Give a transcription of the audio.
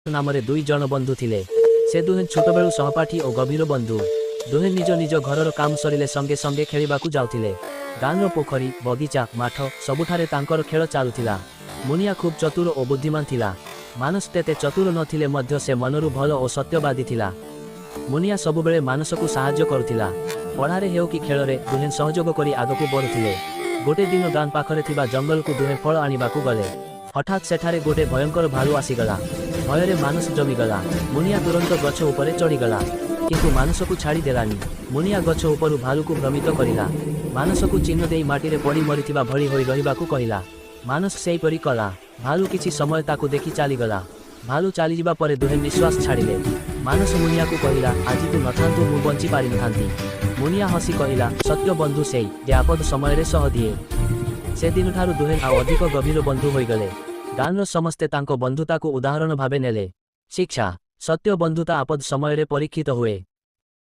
ନାମରେ ଦୁଇ ଜଣ ବନ୍ଧୁ ଥିଲେ। ସେ ଦୁହେଁ ଛୋଟବେଳୁ ସହପାଠୀ ଓ ଗଭୀର ବନ୍ଧୁ। ଦୁହେଁ ନିଜ ନିଜ ଘରର କାମ ସରିଲେ ସଙ୍ଗେ ସଙ୍ଗେ ଖେଳିବାକୁ ଯାଉଥିଲେ। ଗାଁର ପୋଖରୀ, ବଗିଚା, ମାଠ ସବୁଠାରେ ତାଙ୍କର ଖେଳ ଚାଲୁଥିଲା। ମୁନିଆ ଖୁବ୍ ଚତୁର ଓ ବୁଦ୍ଧିମାନ ଥିଲା। ମାନସ ତେତେ ଚତୁର ନଥିଲେ ମଧ୍ୟ ସେ ମନରୁ ଭଲ ଓ ସତ୍ୟବାଦୀ ଥିଲା। ମୁନିଆ ସବୁବେଳେ ମାନସକୁ ସାହାଯ୍ୟ କରୁଥିଲା। ପଢ଼ାରେ ହେଉ କି ଖେଳରେ, ଦୁହେଁ ସହଯୋଗ କରି ଆଗକୁ ବଢ଼ୁଥିଲେ। ଗୋଟେ ଦିନ ଗାଁ ପାଖରେ ଥିବା ଜଙ୍ଗଲକୁ ଦୁହେଁ ଫଳ ଆଣିବାକୁ ଗଲେ। ହଠାତ୍ ସେଠାରେ ଗୋଟେ ଭୟଙ୍କର ଭାଲୁ ଆସିଗଲା। ଭୟରେ ମାନସ ଜମିଗଲା। ମୁନିଆ ତୁରନ୍ତ ଗଛ ଉପରେ ଚଢ଼ିଗଲା, କିନ୍ତୁ ମାନସକୁ ଛାଡ଼ି ଦେଲାନି। ମୁନିଆ ଗଛ ଉପରୁ ଭାଲୁକୁ ଭ୍ରମିତ କରିଲା। ମାନସକୁ ଚିହ୍ନ ଦେଇ ମାଟିରେ ପଡ଼ି ମରିଥିବା ଭଳି ହୋଇ ରହିବାକୁ କହିଲା। ମାନସ ସେହିପରି କଲା। ଭାଲୁ କିଛି ସମୟ ତାକୁ ଦେଖି ଚାଲିଗଲା। ଭାଲୁ ଚାଲିଯିବା ପରେ ଦୁହେଁ ନିଶ୍ୱାସ ଛାଡ଼ିଲେ। ମାନସ ମୁନିଆକୁ କହିଲା, "ଆଜି ତୁ ନଥାନ୍ତୁ, ମୁଁ ବଞ୍ଚି ପାରିନଥାନ୍ତି।" ମୁନିଆ ହସି କହିଲା, "ସତ୍ୟ ବନ୍ଧୁ ସେଇ, ଯେ ଆପଦ ସମୟରେ ସହ ଦିଏ।" ସେଦିନଠାରୁ ଦୁହେଁ ଆଉ ଅଧିକ ଗଭୀର ବନ୍ଧୁ ହୋଇଗଲେ। ଗାଁର ସମସ୍ତେ ତାଙ୍କ ବନ୍ଧୁତାକୁ ଉଦାହରଣ ଭାବେ ନେଲେ। ଶିକ୍ଷା: ସତ୍ୟ ବନ୍ଧୁତା ଆପଦ ସମୟରେ ପରୀକ୍ଷିତ ହୁଏ।